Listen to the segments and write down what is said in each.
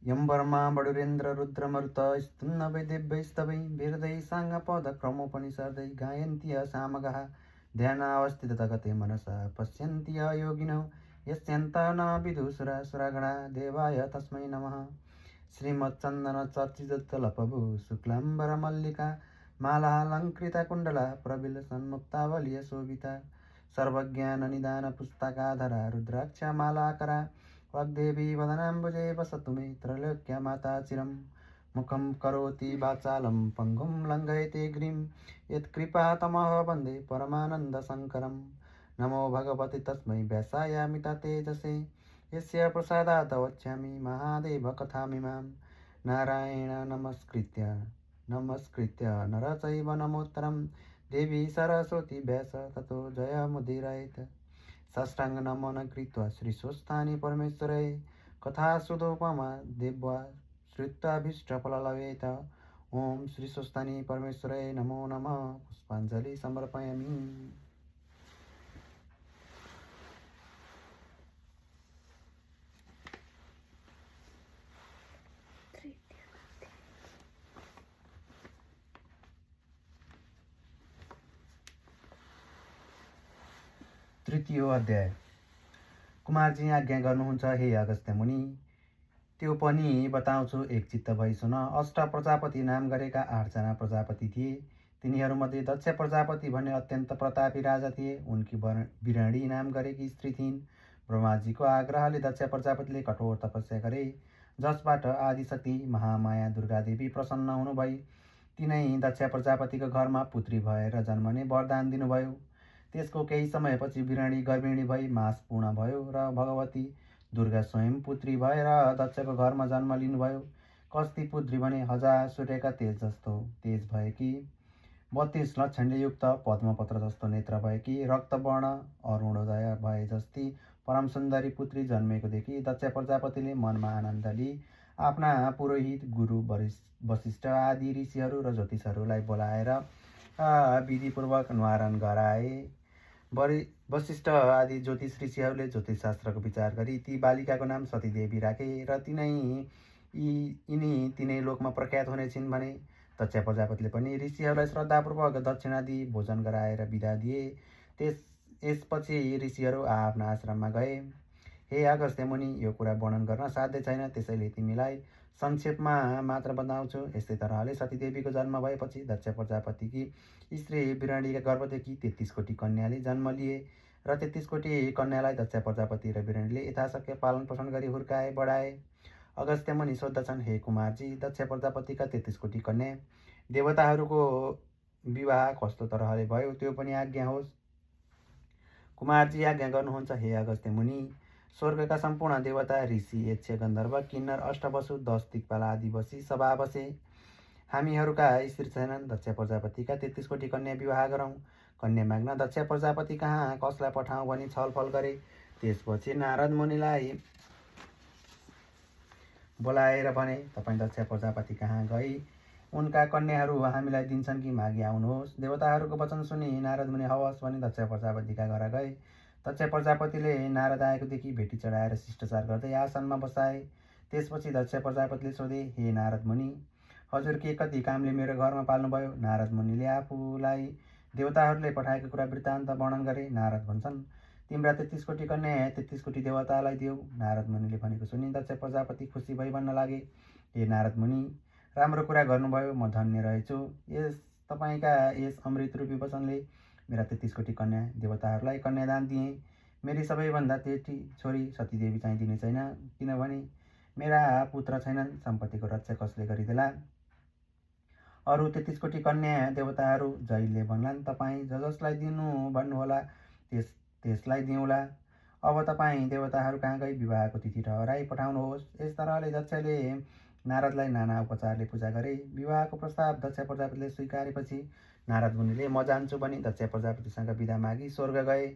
यं वर्मा बडुरेन्द्र रुद्रमरुत स्तुन्नवै दिव्यैस्तवै वीरदै साङ्गपदक्रमोपनिषदै गायन्ति सामगाः ध्यानावस्थितगते मनसा पश्यन्ति योगिनो यस्यन्त न विदुषुरा सुरगणा देवाय तस्मै नमः। श्रीमच्चन्दनचर्चितलपभु शुक्लाम्बरमल्लिका मालालङ्कृता कुण्डला प्रबिलसन्मुक्तावलीयशोभिता सर्वज्ञाननिदानपुस्तकाधरा रुद्राक्षमालाकरा वाग्देवी वदनाम्बुजे वसतु मे त्रैलोक्या माता चिरं। मुखं करोति वाचालं पङ्गुं लङ्घयते गिरिं यत्कृपातमः वन्दे परमानन्दशङ्करं। नमो भगवते तस्मै व्यासायामित तेजसे यस्य प्रसादात् वक्ष्यामि महादेवकथामिमां। नारायण नमस्कृत्य नर चैव नमोत्तरं देवी सरस्वती व्यास ततो जयमुदीरयेत्। साष्टाङ्ग नमन कृत्वा श्रीस्वस्थानि परमेश्वरे कथासुधोपमा देव्या श्रुत्वाभीष्टफललभेत। ओं श्रीस्वस्थानि परमेश्वरे नमो नमः। पुष्पाञ्जलि समर्पयामि। तृतीय अध्याय। कुमारजी आज्ञा गर्नुहुन्छ हे अगस्त्य मुनि, त्यो पनि बताउँछु एक चित्त भई सुन। अष्ट प्रजापति नाम गरेका 8 जना प्रजापति थिए। तिनीहरूमध्ये दक्ष प्रजापति भन्ने अत्यन्त प्रतापी राजा थिए। उनकी बिरणी नाम गरेकी स्त्री थिइन्। ब्रह्माजीको आग्रहले दक्ष प्रजापतिले कठोर तपस्या गरे, जसबाट आदिशक्ति महामाया दुर्गादेवी प्रसन्न हुनुभई तिनै दक्ष प्रजापतिको घरमा पुत्री भएर जन्मने वरदान दिनुभयो। त्यसको केही समयपछि बिरणी गर्भिणी भई मास पूर्ण भयो र भगवती दुर्गा स्वयं पुत्री भएर दक्षको घरमा जन्म लिनुभयो। कस्ती पुत्री भने 1000 सूर्यका तेज जस्तो तेज भएकी, 32 लक्षणले युक्त पद्मपत्र जस्तो नेत्र भएकी, रक्तवर्ण अरुणोदय भए जस्ती परम सुन्दरी पुत्री जन्मेको देखि दक्ष प्रजापतिले मनमा आनन्द लिई आफ्ना पुरोहित गुरु वशिष्ठ आदि ऋषिहरू र ज्योतिषहरूलाई बोलाएर विधिपूर्वक न्वारण गराए। वशिष्ठ आदि ज्योतिष ऋषिहरूले ज्योतिषशास्त्रको विचार गरी ती बालिकाको नाम सतीदेवी राखे र यिनी तिनै लोकमा प्रख्यात हुनेछिन् भने। दक्ष प्रजापतिले पनि ऋषिहरूलाई श्रद्धापूर्वक दक्षिणा दिई भोजन गराएर बिदा दिए। यसपछि ऋषिहरू आफ्ना आश्रममा गए। हे अगस्त्य मुनि, यो कुरा वर्णन गर्न साध्य छैन, त्यसैले तिमीलाई संक्षेपमा मात्र बताउँछु। यस्तै तरहले सतीदेवीको जन्म भएपछि दक्ष प्रजापतिकी स्त्री बिरणीका गर्भदेखि 33 कोटी कन्याले जन्म लिए र 33 कोटी कन्यालाई दक्ष प्रजापति र बिरणीले यथाशक्य पालन पोषण गरी हुर्काए बढाए। अगस्त्य मुनि सोद्धछन्, हे कुमारजी, दक्ष प्रजापतिका 33 कोटी कन्या देवताहरूको विवाह कस्तो तरहले भयो त्यो पनि आज्ञा होस्। कुमारजी आज्ञा गर्नुहुन्छ हे अगस्त्य मुनि। स्वर्गका सम्पूर्ण देवता, ऋषि, यक्ष, गन्धर्व, किन्नर, अष्टवसु, 10 दिक्पाल आदि बसी सभा बसे। हामीहरूका स्त्री छैनन्, दक्ष प्रजापतिका 33 कोटी कन्या विवाह गरौँ। कन्या माग्न दक्ष प्रजापति कहाँ कसलाई पठाउँ भनी छलफल गरे। त्यसपछि नारद मुनिलाई बोलाएर भने, तपाईँ दक्ष प्रजापति कहाँ गई उनका कन्याहरू हामीलाई दिन्छन् कि मागी आउनुहोस्। देवताहरूको वचन सुनि नारद मुनि हवस् भनी दक्ष प्रजापतिका घर गए। दक्ष प्रजापतिले नारद आएको देखि भेटी चढाएर शिष्टाचार गर्दै आसनमा बसाए। त्यसपछि दक्ष प्रजापतिले सोधे, हे नारद मुनि, हजुर के कति कामले मेरो घरमा पाल्नुभयो? नारद मुनिले आफूलाई देवताहरूले पठाएको कुरा वृत्तान्त वर्णन गरे। नारद भन्छन्, तिम्रा 33 कोटी कन्या 33 कोटी देवतालाई देऊ। नारद मुनिले भनेको सुनि दक्ष प्रजापति खुसी भई भन्न लागे, हे नारद मुनि, राम्रो कुरा गर्नुभयो, म धन्य रहेछु। तपाईँका यस अमृत रूपी वचनले मेरा 33 कोटी कन्या देवताहरूलाई कन्यादान दिएँ। मेरी सबैभन्दा जेठी छोरी सतीदेवी चाहिँ दिने छैन, किनभने मेरा पुत्र छैनन्। सम्पत्तिको रक्षा कसले गरिदेला? अरू 33 कोटी कन्या देवताहरू जहिले भन्लान्, तपाईँ जसलाई दिनु भन्नुहोला त्यसलाई दिउँला। अब तपाईँ देवताहरू कहाँ गई विवाहको तिथि ठहराई पठाउनुहोस्। यस तरहले दक्षले नारदलाई नाना उपचारले पूजा गरे। विवाहको प्रस्ताव दक्ष प्रजापतिले स्वीकारेपछि नारद मुनिले म जान्छु भनी दक्ष प्रजापतिसँग बिदा मागी स्वर्ग गए।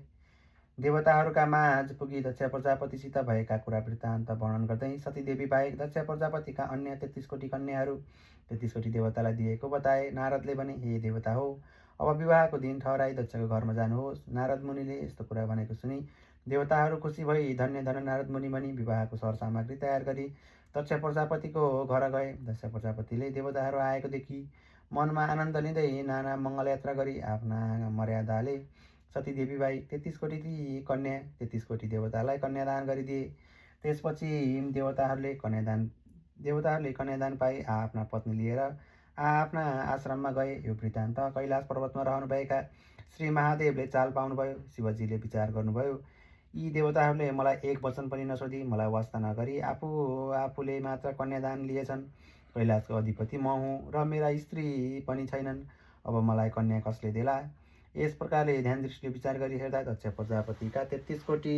देवताहरूका माझ पुगी दक्ष प्रजापतिसित भएका कुरा वृत्तान्त वर्णन गर्दै सतीदेवी बाहेक दक्ष प्रजापतिका अन्य 33 कोटी कन्याहरू 33 कोटी देवतालाई दिएको बताए। नारदले भने, हे देवता हो, अब विवाहको दिन ठहराई दक्षको घरमा जानुहोस्। नारद मुनिले यस्तो कुरा भनेको सुनि देवताहरू खुसी भई धन्य धन्य नारद मुनि भनी विवाहको सरसामग्री तयार गरी दक्ष प्रजापतिको घर गए। दक्ष प्रजापतिले देवताहरू आएको देखि मनमा आनन्द लिँदै नाना मङ्गल यात्रा गरी आफ्ना मर्यादाले सतीदेवीबाई 33 कोटी कन्या 33 कोटी देवतालाई कन्यादान गरिदिए। त्यसपछि देवताहरूले कन्यादान पाई आफ्ना पत्नी लिएर आफ्ना आश्रममा गए। यो वृत्तान्त कैलाश पर्वतमा रहनुभएका श्री महादेवले चाल पाउनुभयो। शिवजीले विचार गर्नुभयो, यी देवताहरूले मलाई एक वचन पनि नसोधी मलाई वास्ता नगरी आफूले मात्र कन्यादान लिएछन्। कैलाशको अधिपति म हुँ र मेरा स्त्री पनि छैनन्, अब मलाई कन्या कसले देला? यस प्रकारले ध्यान दृष्टिले विचार गरी हेर्दा दक्ष प्रजापतिका 33 कोटी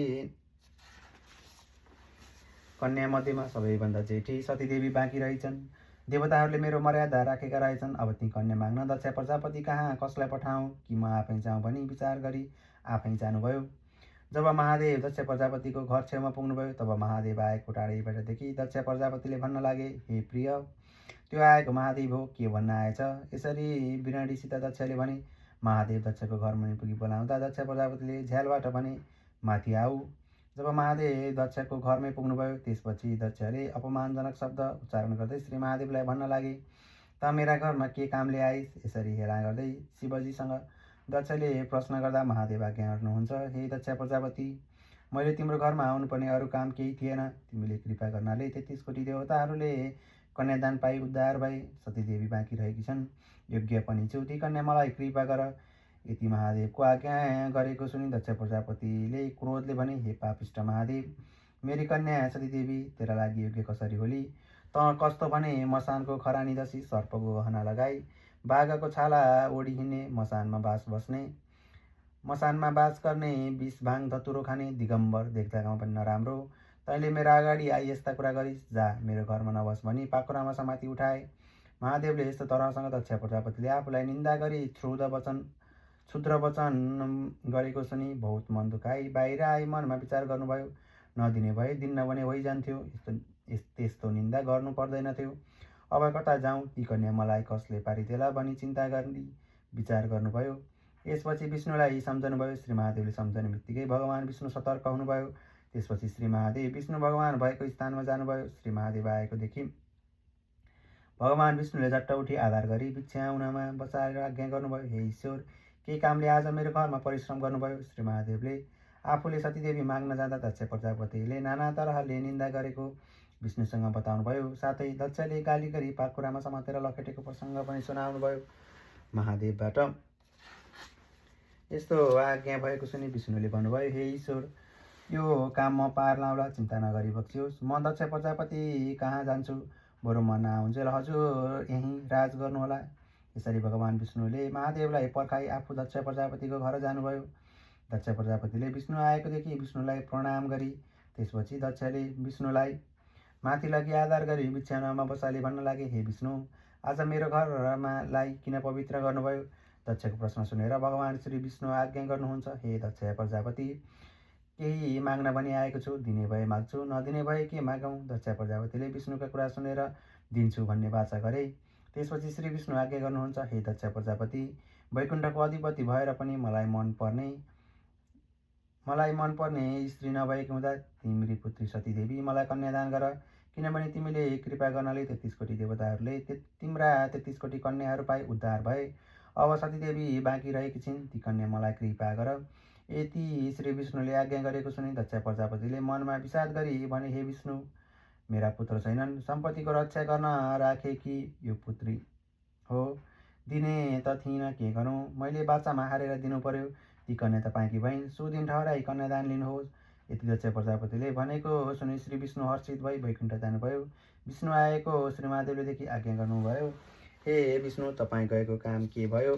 कन्या मध्येमा सबैभन्दा जेठी सतीदेवी बाँकी रहेछन्। देवताहरूले मेरो मर्यादा राखेका रहेछन्। अब ती कन्या माग्न दक्ष प्रजापति कहाँ कसलाई पठाउँ कि म आफै जाउँ भनी विचार गरी आफै जानुभयो। जब महादेव दक्ष प्रजापतिको घर छेउमा पुग्नुभयो तब महादेव आएको टाढैबाट देखि दक्ष प्रजापतिले भन्न लागे, हे प्रिय, त्यो आएको महादेव हो, के भन्न आएछ? यसरी बिराडीसित दक्षले भने। महादेव दक्षको घरमा पुगी बोलाउँदा दक्ष प्रजापतिले झ्यालबाट भने, माथि आऊ। जब महादेव दक्षको घरमै पुग्नुभयो त्यसपछि दक्षले अपमानजनक शब्द उच्चारण गर्दै श्री महादेवलाई भन्न लागे, त मेरा घरमा के कामले आइस? यसरी हेला गर्दै शिवजीसँग दक्षले प्रश्न गर्दा महादेव आज्ञा गर्नुहुन्छ, हे दक्ष प्रजापति, मैले तिम्रो घरमा आउनुपर्ने अरू काम केही थिएन। तिमीले कृपा गर्नाले 33 कोटी देवताहरूले कन्यादान पाई उद्धार भए। सतीदेवी बाँकी रहेकी छन्, योग्य पनि छु, ती कन्या मलाई कृपा गर। यति महादेवको आज्ञा गरेको सुनि दक्ष प्रजापतिले क्रोधले भने, हे पापिष्ट महादेव, मेरी कन्या सतीदेवी तेरा लागि योग्य कसरी होली? त कस्तो भने मसानको खरानी दसी सर्पको गहना लगाई बाघको छाला ओढी हिँड्ने, मसानमा बास गर्ने, विष भाङ धतुरो खाने, दिगम्बर देख्दामा पनि नराम्रो। तैँले मेरो अगाडि आई यस्ता कुरा गरिस्, जा मेरो घरमा नबस भनी पाखुरामा समाति उठाए। महादेवले यस्तो तरहसँग दक्ष प्रजापतिले आफूलाई निन्दा गरी क्षुद्र वचन गरेको सुनि बहुत मन दुखाई बाहिर आई मनमा विचार गर्नुभयो, नदिने भए दिन्न भने होइजान्थ्यो, त्यस्तो निन्दा गर्नु पर्दैनथ्यो। अब कता जाउँ, ती कन्या मलाई कसले पारिदेला भनी चिन्ता गरी विचार गर्नुभयो। यसपछि विष्णुलाई सम्झनुभयो। श्री महादेवले सम्झने बित्तिकै भगवान विष्णु सतर्क हुनुभयो। त्यसपछि श्री महादेव विष्णु भगवान भएको स्थानमा जानुभयो। श्री महादेव आएको देखि भगवान विष्णुले झट्ट उठी आधार गरी बिछ्याउनमा बसाएर आज्ञा गर्नुभयो, हे ईश्वर, के कामले आज मेरो घरमा परिश्रम गर्नुभयो? श्री महादेवले आफूले सतीदेवी माग्न जाँदा दक्ष प्रजापतिले नाना तरहले निन्दा गरेको विष्णुसँग बताउनुभयो। साथै दक्षले गाली गरी पाखुरामा समातेर लखेटेको प्रसङ्ग पनि सुनाउनुभयो। महादेवबाट यस्तो आज्ञा भएको सुनि विष्णुले भन्नुभयो, हे ईश्वर, यो काम म पार लाउँला, चिन्ता नगरी बक्सियोस्। म दक्ष प्रजापति कहाँ जान्छु, बरु म नआउन्जेल हजुर यहीँ राज गर्नुहोला। यसरी भगवान विष्णुले महादेवलाई पर्खाई आफू दक्ष प्रजापतिको घर जानुभयो। दक्ष प्रजापतिले विष्णु आएको देखि विष्णुलाई प्रणाम गरी त्यसपछि दक्षले विष्णुलाई माथि लगी आधार गरी बिछ्याउनमा बसाली भन्न लागे, हे विष्णु, आज मेरो घरमालाई किन पवित्र गर्नुभयो? दक्षको प्रश्न सुनेर भगवान श्री विष्णु आज्ञा गर्नुहुन्छ, हे दक्ष प्रजापति, केही माग्न भनी आएको छु, दिने भए माग्छु, नदिने भए के मागौँ? दक्ष प्रजापतिले विष्णुका कुरा सुनेर दिन्छु भन्ने वाचा गरे। त्यसपछि श्री विष्णु आज्ञा गर्नुहुन्छ, हे दक्ष प्रजापति, वैकुण्ठको अधिपति भएर पनि मलाई मन पर्ने स्त्री नभएकी हुँदा तिम्री पुत्री सतीदेवी मलाई कन्यादान गर, किनभने तिमीले कृपा गर्नाले 33 कोटी देवताहरूले तिम्रा 33 कोटी कन्याहरू पाई उद्धार भए। अब सतीदेवी बाँकी रहेकी छिन्, ती कन्या मलाई कृपा गर। यति श्री विष्णुले आज्ञा गरेको सुनि दक्ष प्रजापतिले मनमा विषाद गरी भने, हे विष्णु, मेरा पुत्र छैनन्, सम्पत्तिको रक्षा गर्न राखेकी यो पुत्री हो, दिने त थिइनँ, के गरौँ? मैले बाचामा हारेर दिनु पर्यो। ती कन्या तपाईँकी भइन्, सुदिन ठहराई कन्यादान लिनुहोस्। यति दक्ष प्रजापतिले भनेको सुनि श्री विष्णु हर्षित भई वैकुण्ठ जानुभयो। विष्णु आएको श्री महादेवले देखि आज्ञा गर्नुभयो, हे विष्णु, तपाईँ गएको काम के भयो?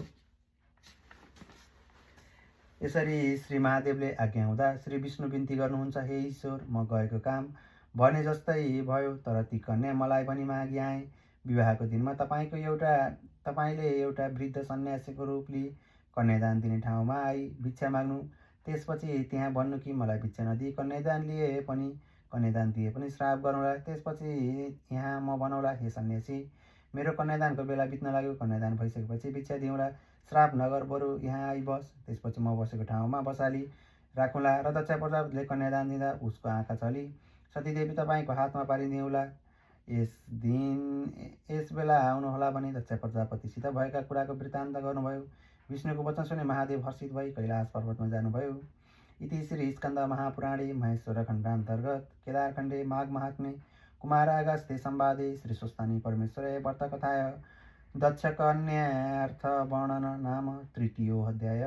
यसरी श्री महादेवले आज्ञा हुँदा श्री विष्णु बिन्ती गर्नुहुन्छ, हे ईश्वर, म गएको काम भने जस्तै भयो, तर ती कन्या मलाई पनि मागी आए। विवाहको दिनमा तपाईँले एउटा वृद्ध सन्यासीको रूप लिई कन्यादान दिने ठाउँमा आई भिक्षा माग्नु, त्यसपछि त्यहाँ भन्नु कि मलाई भिक्षा नदिई कन्यादान दिए पनि श्राप गरौँला। त्यसपछि यहाँ म बनौला, हे सन्यासी, मेरो कन्यादानको बेला बित्न लाग्यो, कन्यादान भइसकेपछि भिक्षा दिउँला, श्राप नगर, बरु यहाँ आई बस। त्यसपछि म बसेको ठाउँमा बसाली राखौँला। र दक्ष प्रजापतिले कन्यादान दिँदा उसको आँखा छली, सतीदेवी तपाईँको हातमा पारिदिउँला। यस बेला आउनुहोला भनी दक्ष प्रजापतिसित भएका कुराको वृत्तान्त गर्नुभयो। विष्णुको वचन सुने महादेव हर्षित भई कैलाश पर्वतमा जानुभयो। इति श्री स्कन्द महापुराणे महेश्वर खण्डान्तर्गत केदारखण्डे माघ महात्म्ये कुमारागस्त्य संवादे श्री स्वस्तानी परमेश्वरे व्रतकथाय दक्षकन्यार्थ वर्णन नाम 3य अध्याय।